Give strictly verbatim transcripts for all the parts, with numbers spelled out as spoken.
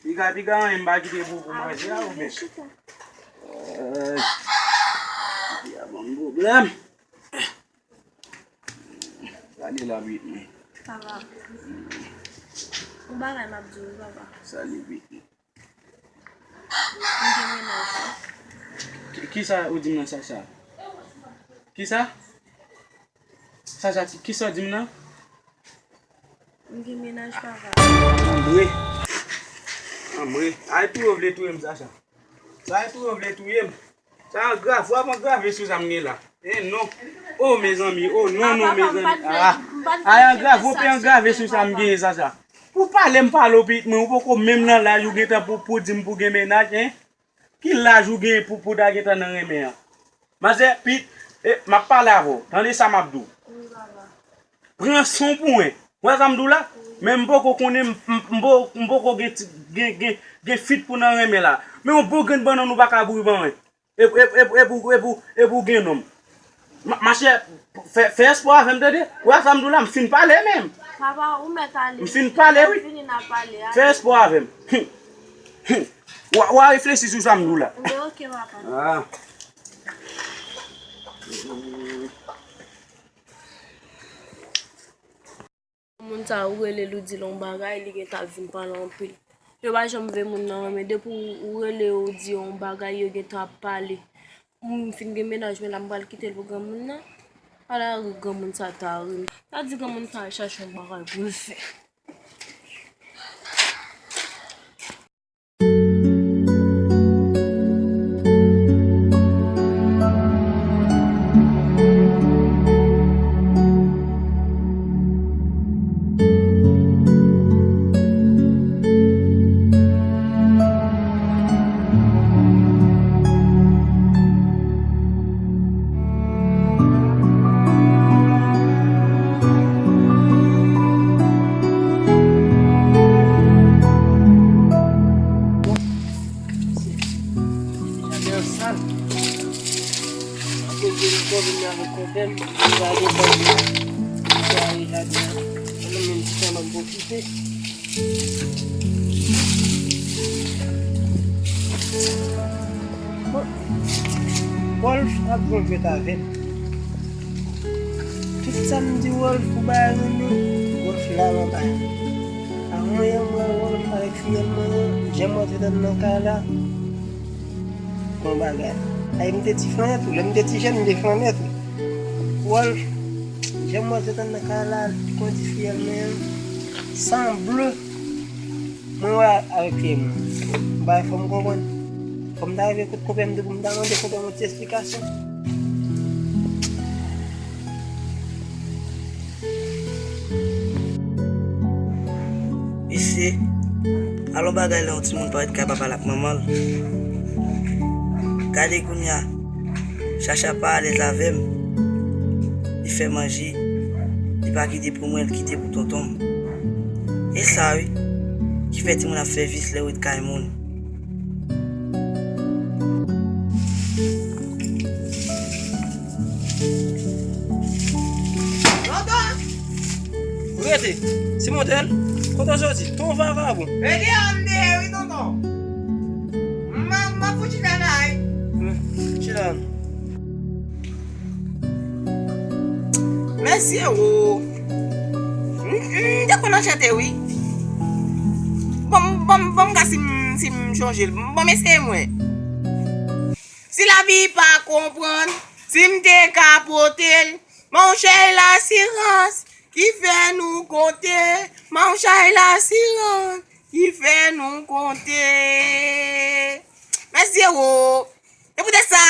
Piga, piga, anyen m pa kite pou, pou manje a, ou men. Ay, piga ban m pwoblèm. Gade la, Britney. Papa. Yon bagay m ap di w, papa. Salut, Britney. M gen mennaj, wi. Ki, kisa ou di m nan, Sacha? Kisa? Sacha, kisa w di m nan? M gen mennaj, papa. Anmwe. Anmwe. Ay, tou yo vle touye m, Sacha. Sa e tou yo vle touye m. Sa angrave, w ap angrave sou sa m gen la. E non. O mezanmi, o non, non, mezanmi. Ah. Ay angrave, w pe angrave sou sa m gen, Sacha. Pou pale, m pale w pitit mwen, ou poko menm nan laj ou gentan pou, pou di m pou gen mennaj, en? Ki laj ou gen pou, pou ta gentan nan renmen an? Manzè, pitit, e, m ap pale avè w. Tande sa m ap di w. Pran san w pou mwen. Ou wè sa m di w la? Men m poko konnen, m, m, m po-, m poko gen, ti- gen, gen, gen fit pou nan renmen la. Men yon bon grenn bannann ou pa ka bouri ban mwen. E, e, e, e pou, e pou, e pou gen nonm. Ma, machè, fè, fè espò avè m, tande? Ou wè sa m di w la, m fin pale menm. Papa, ou mèt ale. M fin pale, wi. Fini n a pale. Fè espò avè m. Ou a, ou a reflechi sou sa m di w la. Ebyen, oke, papa. Ah. Moun sa, ou rele l, ou di l yon bagay, li gentan ap vin pale anpil. Yo pa janm vle moun nan renmen. Depi ou, ou rele yo, ou di yo yon bagay, yo gentan ap pale. M fin gen mennaj, men la m pral kite l pou granmoun nan. Ala granmoun sa ta ri m. Ta di granmoun sa al chache yon bagay pou l fè. Jaden an sal. Apre vin ankò vin avèk konpè m, gade bò yo. Netwaye jaden an. Mwen menm ti tan m ap pwofite. Bon, Wolf ap gon jwèt avè m. Tout sa m di Wolf pou bay renmen, Wolf la anba. A mwen, mwen, Wolf avèk fiyèl mwen an, jan m wè yo t anndan kay la, gon bagay. Ay, m te ti flannen tou, lè m te ti jèn, m te flannen tou. Wolf, jan m wè yo t anndan kay la, kondi fiyèl mwen an, sanble. Mwen wè avèk fiyèl mwen. M pa fè m konprann. Fò m ta rive kot konpè m tou pou m ta mande konpè m yon ti esplikasyon. Mesye, alò bagay lè yon timoun parèt kay papa l ak manman l. Gade kounye a, Chacha pa alèz avè m. Li fè manje, li pa kite pou mwen, li kite pou tonton m. E sa wi, ki fè timoun ap fè vis lè yo ret kay moun. Tonton! Rete! Ti Motèl, kote w soti? Ton vagabon! Rete an m dèyè wi, tonton! M ap, m ap fout chita la wi. Chita. Mèsi o. M, m te konn anchante wi. Ban m, ban m, ban m gad si m, si m chonje l. Ban m eseye m wè. Si lavi pa konprann, si m te ka pote l, monchè, e lasirans ki fè nou konte, monchè, e lasirans ki fè nou konte. Mèsi o. Se poutèt sa,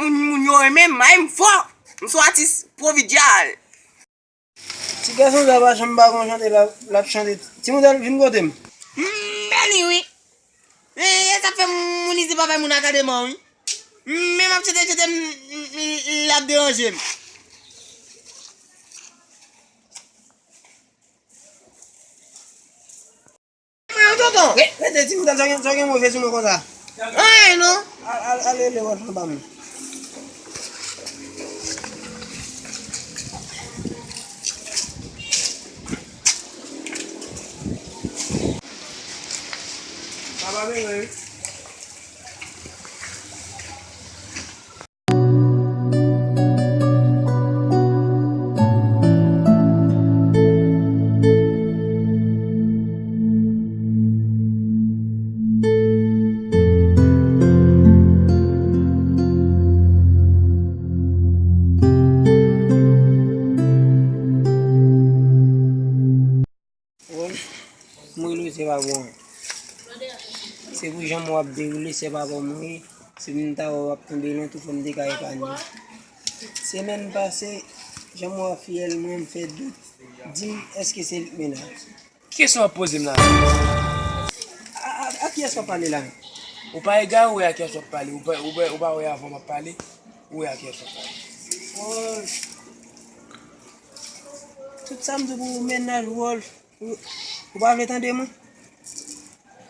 moun, moun yo renmen m, ay m fò. M se yon atis pwovidyal. Ti gason sa pa janm pa konn chante, l ap, l ap chante. Ti Motèl, vin kote m. M bèl li wi. E, e sa k fè moun isit pa bay moun akadema wi. Men m ap chante, chante, m, m, m, l ap deranje m. Mwen, tonton. Re-, rete, Ti Motèl, sa w gen, sa w gen move sou mwen konsa? Anyen non. Al, al, al rele Wolf anba mwen. Apa bebe. Wòl, m rele w se pa bon. Se pou jan mwen w ap dewoule, se pa bon mwen ye. Si m ta wè w ap tonbe nan tou fò m te ka epanye. Semèn pase, jan mwen w ap fiyèl mwen, m fè dout. Di m, èske se li k menaj? Ki kesyon w ap poze m la? A, a, a kiyès w ap pale la? Ou pa egare, ou wè a kiyès w ap pale. Ou pa, ou pa, ou pa wè avan m ap pale, ou wè a kiyès w ap pale. Oh. Tout sa m di pou ou, mennaj Wòl, ou, ou pa vle tande mwen?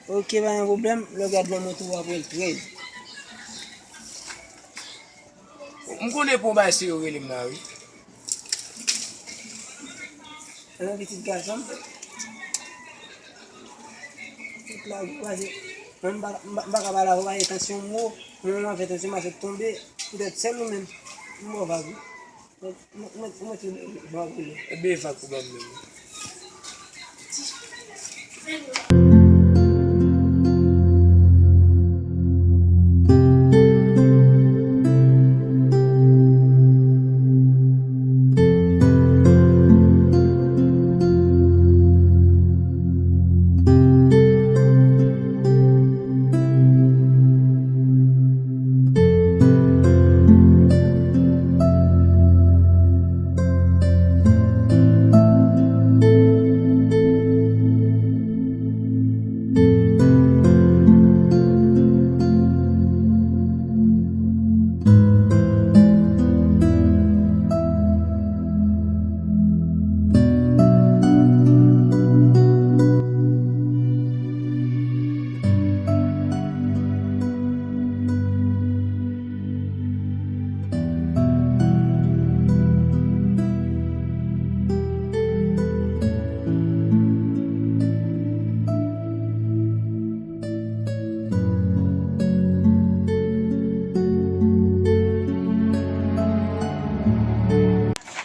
Oke, pa gen pwoblèm. Lè w gad nan mwen tou, w ap wè l trè. M konnen pou yon bagay serye w rele m la, wi. Yon pitit gason. Tout la, ou pa se, mwen, m pa, m pa, m pa ka pale avè w, paske tansyon m wo. Mwen, mwen fè tansyon, m a fèk tonbe. Poutèt sèl ou menm. M ba w vag, wi. Mwen, mwen, mwen, mwen te vag ou menm. Ebyen, vag pou ban m menm.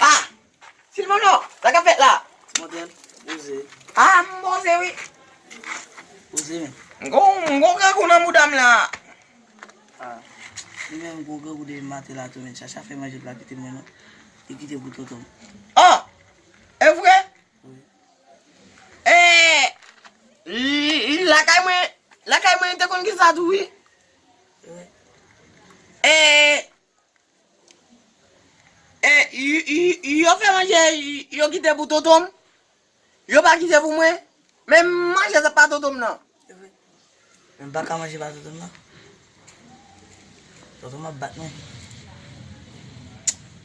Ah! Silvano, sa k ap fèt la? Ti Mòtèl, poze. Ah, m poze wi. Poze men. M gon, m gon grangou nan bouda m la. Ah, li menm gwo grangou depi maten la tou men. Chacha fè manje pou l pa kite mwen non. Li kite pou tonton m. Oh! E vre? Wi. E, l-, l-, lakay mwen, lakay mwen te konn gen sa tou wi. Wi. E, e, y-, y-, yo fè manje, y-, yo kite pou tonton m. Yo pa kite pou mwen. Men manje sa pa tonton m nan. Men m pa ka manje pa tonton m nan. Tonton m ap bat mwen.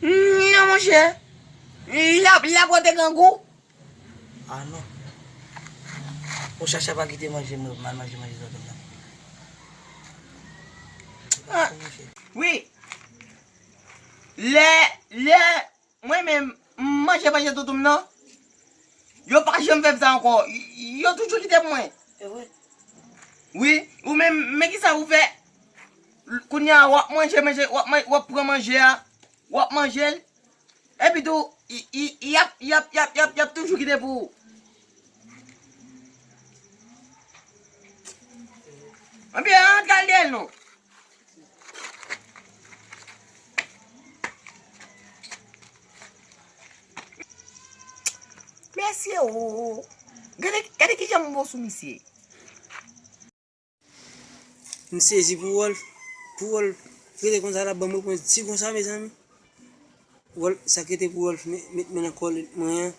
Non, monchè. L ap, l ap rete grangou. Ah non. Ou chacha pa kite manje mwen, m al manje manje tonton m nan. Ah, wi. Lè, lè, mwen menm, m manje manje tonton m nan. Yo pa janm fè m sa ankò. Yo toujou kite pou mwen. E vre? Wi, ou menm, men kisa ou fè? Kounye a, w ap manje, manje, w ap man-, w ap pran manje a, w ap manje l. Epi tou, y, y, y ap, y ap, y ap, y ap, y ap toujou kite pou ou. Anpi, antre al dèyè l non. Mesye o, gade, gade kijan m bon sou misye. M sezi pou Wòl, pou Wòl rete konsa l ap ban m repons di konsa, mezanmi. Wòl, sa k rete pou Wòl met, met men nan kòlèt mwen an,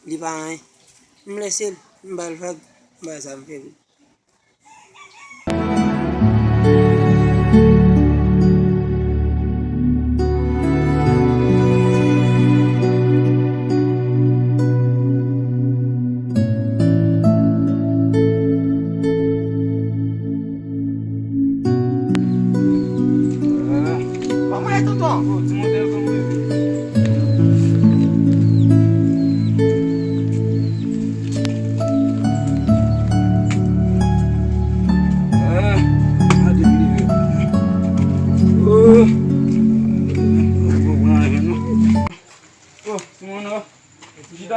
li pa anyen. M lese l, m ba l vag, m ba l sa m fè pou l.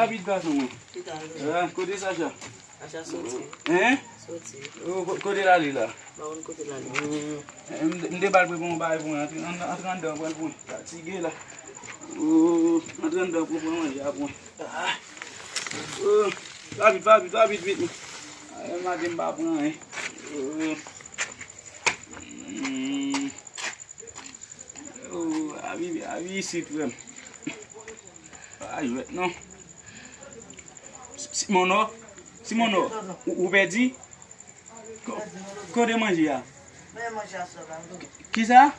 Rapid gason mwen. Ki ta ale? Ah, kote Sacha? Sacha soti. Hein? Soti. Oh, ko- kote l ale la? M pa konn kote l ale. Oh, m m te ba l pou l pran yon bagay pou mwen. Antre ann- antre anndan pou l pran. Fatige la. Oh, antre anndan pou l pran manje a pou mwen. Ah. Oh, rapid, rapid, rapid, vit. Ah, maten m pa pran anyen. Oh. Hmm. Oh, a viv, a viv isit, frè m. Pa jwèt, non. Si- Simono, Simono, ou, ou pèdi? Ko- Kote manje a? Kisa?